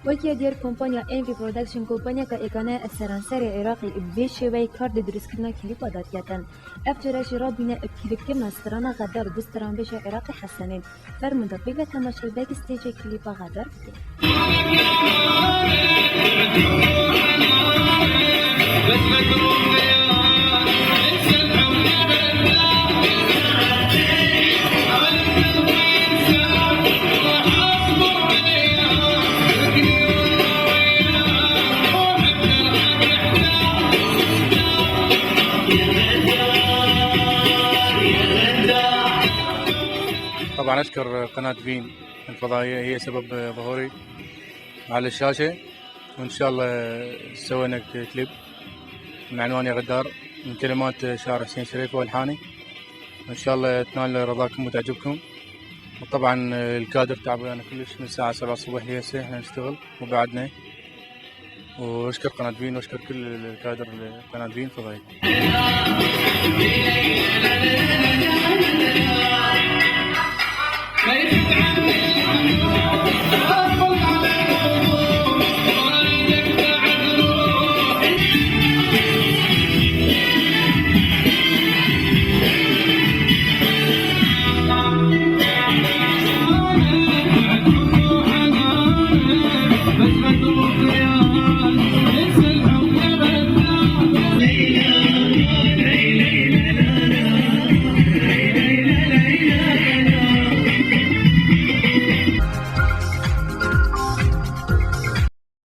وەکیە دیار کۆمپانیا MV Production کۆمپانیاکە ئێکانە ئەسەرانسەری عێراقی بێ شێوەی کار دروستکردنا کلیپا دادیاتن ئەف جارەشی ڕابینە کلیپکردنا سترانە غەدار دو سترانبێژە عێراقی حەسەنین فەرموندا بێگە تەماشەبەیەکی ستێجی کلیپا غەدار بکە. طبعا أشكر قناة فين الفضائية، هي سبب ظهوري على الشاشة، وإن شاء الله سوينا كليب من عنوان يا غدار من كلمات شاعر حسين شريف والحاني، وإن شاء الله تنال رضاكم وتعجبكم. وطبعا الكادر تعبان كلش من الساعة 7 الصبح لهسه احنا نشتغل وبعدنا، واشكر قناة فين واشكر كل الكادر قناة فين الفضائية.